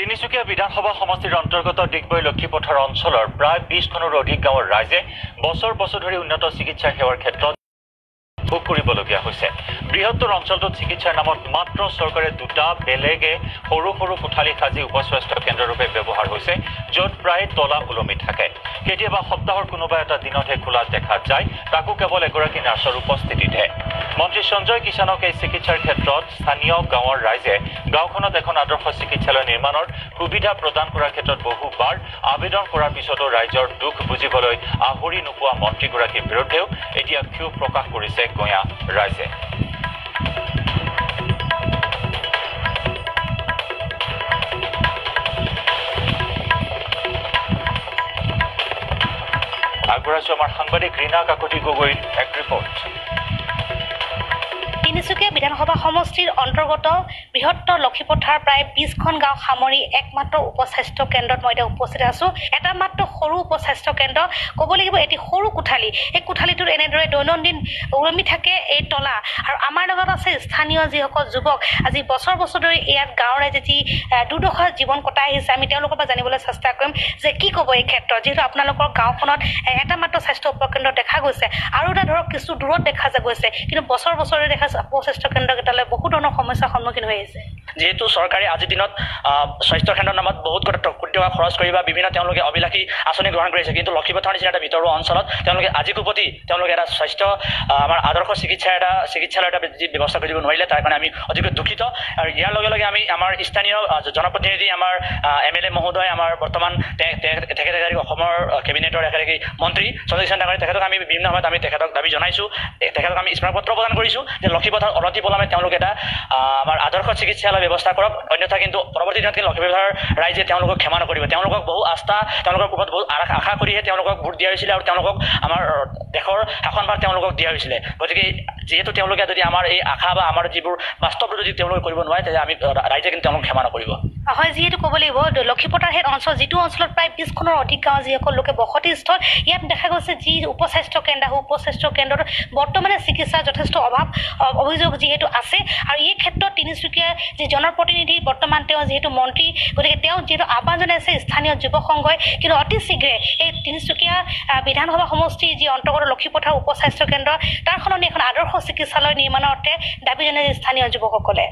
তিনিচুকীয়া বিধানসভা সমষ্টিৰ অন্তৰ্গত ডিগবৈ লক্ষীপথাৰ অঞ্চলৰ প্ৰায় 20খনৰো অধিক গাঁৱৰ ৰাইজে বছৰ বছৰ ধৰি উন্নত চিকিৎসা সেৱাৰ ক্ষেত্ৰত ভোগ কৰিবলগীয়া হৈছে। বৃহত্তৰ অঞ্চলটোত চিকিৎসাৰ নামত মাত্ৰ চৰকাৰে দুটা বেলেগে সৰু সৰু কোঠালি সাজি উপস্বাস্থ্য কেন্দ্ৰৰূপে ব্যৱহাৰ হৈছে, য'ত প্ৰায় তলা ওলমি থাকে। কেতিয়াবা সপ্তাহৰ কোনোবা এটা দিনতহে খোলা দেখা যায়, তাকো কেৱল এগৰাকী নাৰ্ছৰ উপস্থিতিতহে। মন্ত্ৰী সঞ্জয় কিষাণক এই চিকিৎসাৰ ক্ষেত্ৰত স্থানীয় গাঁৱৰ ৰাইজে গাঁওখনত এখন আদৰ্শ চিকিৎসালয় নিৰ্মাণৰ সুবিধা প্ৰদান কৰাৰ ক্ষেত্ৰত বহুবাৰ আবেদন কৰাৰ পিছতো ৰাইজৰ দুখ বুজিবলৈ আহৰি নোপোৱা মন্ত্ৰীগৰাকীৰ বিৰুদ্ধেও এতিয়া ক্ষোভ প্ৰকাশ কৰিছে গঞা ৰাইজে। আগবঢ়াইছো আমাৰ সাংবাদিক ৰীণা কাকতি গগৈৰ এক ৰিপৰ্ট। তিনিচুকীয়া বিধানসভা সমষ্টিৰ অন্তৰ্গত বৃহত্তৰ লক্ষীপথাৰ প্ৰায় 20খন গাঁও সামৰি একমাত্ৰ উপস্বাস্থ্য কেন্দ্ৰত মই এতিয়া উপস্থিত আছো। এটা মাত্ৰ সৰু উপস্বাস্থ্য কেন্দ্ৰ, ক'ব লাগিব এটি সৰু কোঠালি। এই কোঠালিটোত এনেদৰে দৈনন্দিন ওলমি থাকে এই তলা। আৰু আমাৰ লগত আছে স্থানীয় যিসকল যুৱক, আজি বছৰ বছৰ ধৰি ইয়াত গাঁৱৰ ৰাইজে যি দুৰ্দশা জীৱন কটাই আহিছে, আমি তেওঁলোকৰ পৰা জানিবলৈ চেষ্টা কৰিম যে কি ক'ব এই ক্ষেত্ৰত। যিহেতু আপোনালোকৰ গাঁওখনত এটা মাত্ৰ স্বাস্থ্য উপকেন্দ্ৰ দেখা গৈছে আৰু এটা ধৰক কিছু দূৰত দেখা গৈছে, কিন্তু বছৰ বছৰে দেখা উপস্বাস্থ্য কেন্দ্ৰকেইটালৈ বহু ধৰণৰ সমস্যাৰ সন্মুখীন হৈ আহিছে। যিহেতু চৰকাৰে আজিৰ দিনত স্বাস্থ্য কেন্দ্ৰৰ নামত বহুত কোটি টকা খৰচ কৰি বা বিভিন্ন তেওঁলোকে অবিলাসী আঁচনি গ্ৰহণ কৰিছে, কিন্তু লক্ষীপথাৰ নিচিনা এটা ভিতৰুৱা অঞ্চলত তেওঁলোকে আজিকোপতি তেওঁলোকে এটা স্বাস্থ্য আমাৰ আদৰ্শ চিকিৎসা এটা চিকিৎসালয় এটা যি ব্যৱস্থা কৰি দিব নোৱাৰিলে, তাৰ কাৰণে আমি অতিকৈ দুখিত। আৰু ইয়াৰ লগে লগে আমি আমাৰ স্থানীয় জনপ্ৰতিনিধি আমাৰ MLA মহোদয়, আমাৰ বৰ্তমান তেখেত এগৰাকী অসমৰ কেবিনেটৰ এগৰাকী মন্ত্ৰী সঞ্জয় কিষাণ ডাঙৰীয়া, তেখেতক আমি বিভিন্ন সময়ত আমি তেখেতক দাবী জনাইছোঁ, তেখেতক আমি স্মাৰকপত্ৰ প্ৰদান কৰিছোঁ যে লক্ষীপথাৰ অনতি পলমে তেওঁলোকে এটা আমাৰ আদৰ্শ চিকিৎসালয় ব্যৱস্থা কৰক, অন্যথা কিন্তু পৰৱৰ্তী দিনত কিন্তু লক্ষীপথাৰ ৰাইজে তেওঁলোকক ক্ষমা নকৰিব। তেওঁলোকক বহু আস্থা, তেওঁলোকৰ ওপৰত বহুত আশা কৰিহে তেওঁলোকক ভোট দিয়া হৈছিলে আৰু তেওঁলোকক আমাৰ দেশৰ শাসনভাৰ তেওঁলোকক দিয়া হৈছিলে। গতিকে যিহেতু তেওঁলোকে যদি আমাৰ এই আশা বা আমাৰ যিবোৰ বাস্তৱ যদি তেওঁলোকে কৰিব নোৱাৰে, তেতিয়া আমি ৰাইজে কিন্তু তেওঁলোকক ক্ষমা নকৰিব। হয়, যিহেতু ক'ব লাগিব লক্ষীপথাৰ সেই অঞ্চল, যিটো অঞ্চলত প্ৰায় 20খনৰ অধিক গাঁও যিসকল লোকে বসতিস্থল, ইয়াত দেখা গৈছে যি উপস্বাস্থ্য কেন্দ্ৰ, উপস্বাস্থ্য কেন্দ্ৰত বৰ্তমানে চিকিৎসাৰ যথেষ্ট অভাৱ অভিযোগ যিহেতু আছে। আৰু এই ক্ষেত্ৰত তিনিচুকীয়াৰ যি জনপ্ৰতিনিধি, বৰ্তমান তেওঁ যিহেতু মন্ত্ৰী, গতিকে তেওঁ যিহেতু আহ্বান জনাইছে স্থানীয় যুৱক সংঘই, কিন্তু অতি শীঘ্ৰে এই তিনিচুকীয়া বিধানসভা সমষ্টিৰ যি অন্তৰ্গত লক্ষীপথাৰ উপস্বাস্থ্য কেন্দ্ৰ, তাৰ সলনি এখন আদৰ্শ চিকিৎসালয় নিৰ্মাণৰ অৰ্থে দাবী জনাইছে স্থানীয় যুৱকসকলে।